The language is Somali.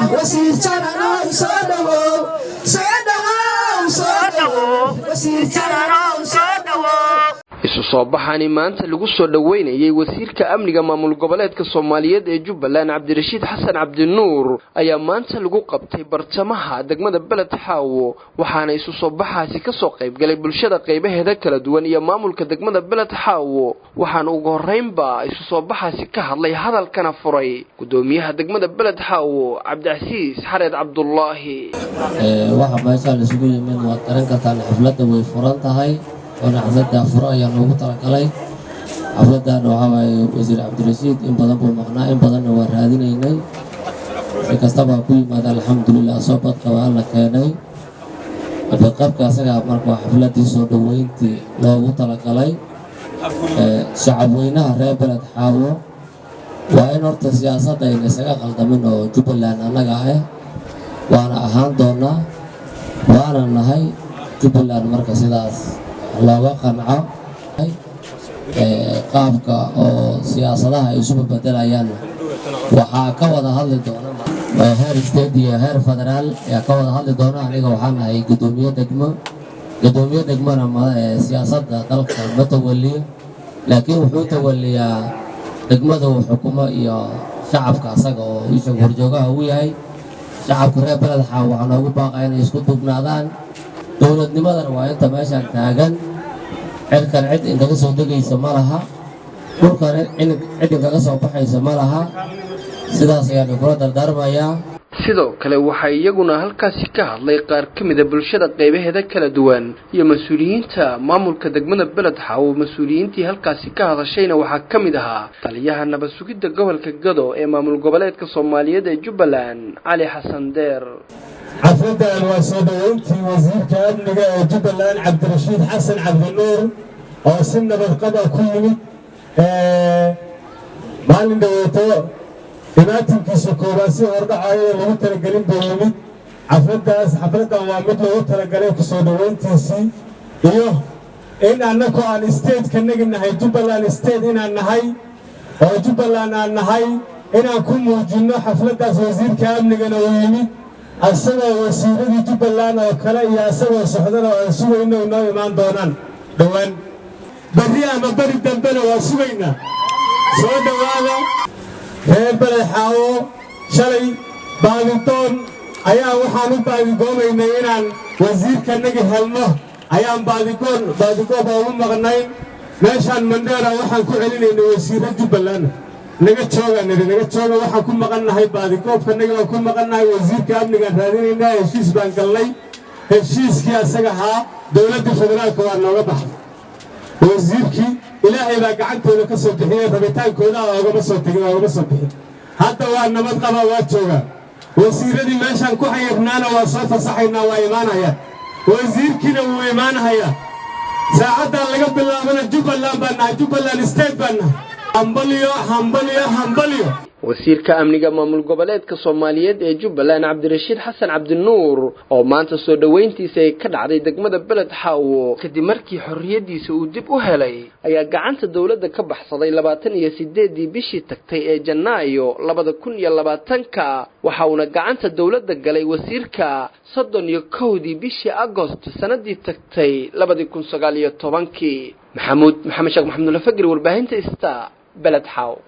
Wasiir Jananow, soo dhawow, soo dhawow, soo dhawow, Wasiir Jananow, soo dhawow. Isu soo baxani maanta lagu soo dhoweynayay wasiirka amniga maamul goboleedka Soomaaliyeed ee Jubbaland, Cabdirashiid Xasan Cabdinuur, ayaa maanta lagu qabtay bartamaha degmada Beled Xaawo, waxaana isu soo baxaasi kasoo qaybgalay bulshada qaybaheeda kala duwan iyo maamulka degmada Beled Xaawo. Waxaana ugu horreynba isu soo baxaasi ka hadlay, hadalkana furay, gudoomiyaha degmada Beled Xaawo, Cabdicasiis Xareed Cabdulaahi. Waxa meeshaan isugu yimid waad garan kartaan. Xafladda way furan tahay, oona xafladda furo ayaa loogu talagalay. Xafladdan waxaa waaye Wasiir Cabdirashiid in badan buu maqnaa, in badanna waa raadinaynay. Si kastaba ku yimaada, alxamdulilah, soo badqaba alla keenay badqabka asagaa. Marka waa xafladdii soo dhoweyntii loogu talagalay shacab weynaha reer Beled Xaawo. Waa in horta siyaasadda ayna isaga qaldamin oo Jubbaland annaga ah waana ahaan doonaa, waana nahay Jubbaland. Marka sidaas looga qanco qaabka oo siyaasadaha ay isu bedelayaan, waxaa ka wada hadli doona heer state iyo heer federaal ayaa ka wada hadli doona. Aniga waxaan ahay gudoomiye degmo. Gudoomiye degmona siyaasadda dalka ma tawaliyo, laakiin wuxuu tawaliyaa degmada uu xukumo iyo shacabka asaga oo isha horjoogaha uu yahay. Shacabka reer Beled Xaawo waxaa noogu baaqaya inay isku duubnaadaan. Dowladnimadana waa inta meeshaan taagan. Cirkan cid inkaga soo degaysa ma laha, dhulkan cid inkaga soo baxaysa ma laha. Sidaas ayaan kula dardaarmayaa. Sidoo kale waxaa iyaguna halkaasi ka hadlay qaar ka mida bulshada qaybaheeda kala duwan iyo mas-uuliyiinta maamulka degmada Beled Xaawo. Mas-uuliyiintii halkaasi ka hadashayna waxaa ka mid ahaa taliyaha nabad sugidda gobolka Gado ee maamul goboleedka Soomaaliyeed ee Jubbaland, Cali Xasan Deer. Xafladdan waa soo dhoweyntii wasiirka amniga ee Jubbaland, Cabdirashiid Xasan Cabdinuur, oo si nabadqaba ku yimid maalin dhaweeto. Dhimaatinkiisa koobaad si hordhacayo lagu talagelin buu yimid. Xafladdaas, xafladdan waa mid loogu talagalay ku soo dhoweyntiisii iyo in annagu aan state-ka nagi nahay, Jubbaland State inaan nahay oo Jubbaland aan nahay, inaan ku muujinno xafladdaas. Wasiirka amnigana uu yimid asagoo wasiiradii Jubbaland oo kale iyo asagoo socdana oo aan sugayno inoo imaan doonaan dhowaan, berri ama beri dambena waa sugaynaa. Soo dhowaada, reer Beled Xaawo. Shalay baadidoon ayaa waxaan u baadigoomaynay inaan wasiirkanagi helno, ayaan baadigoon baadigoob ugu maqnayn. Meeshaan Mandheera waxaan ku celinaynay wasiirro Jubbaland. Naga jooga nidhi, naga jooga, waxaan ku maqannahay baadigoobkanagi baan ku maqannahay, wasiirka amnigaan raadinaynaa. Heshiis baan galnay. Heshiiskii asaga ahaa dowladda federaalka waa nooga baxay. Wasiirkii Ilaahay baa gacantooda ka soo bixiyey, rabitaankooda oogama soo tegin, oogama soo bixin. Hadda waa nabad qabaa, waa joogaa. Wasiirradii meeshaan ku xayirnaana waa soo fasaxaynaa, waa imaanayaan. Wasiirkiina wuu imaanahayaa. Saacaddan laga bilaabana Jubbaland baan nahay, Jubbaland State baan nahay. Hambalyo, hambalyo, hambalyo. Wasiirka amniga maamul goboleedka Soomaaliyeed ee Jubbaland, Cabdirashiid Xasan Cabdinuur, oo maanta soo dhoweyntiisa ay ka dhacday degmada Beled Xaawo kadib markii xorriyaddiisa uu dib u helay, ayaa gacanta dowladda ka baxsaday 28-dii bishii tagtay ee Janaayo 2020-ka. Waxa uuna gacanta dowladda galay wasiirka 31-dii bishii Agost sanadii tagtay 2019-kii. Maxamuud Maxamed Sheekh Maxamudulafagri, warbaahinta Sta, Beled Xaawo.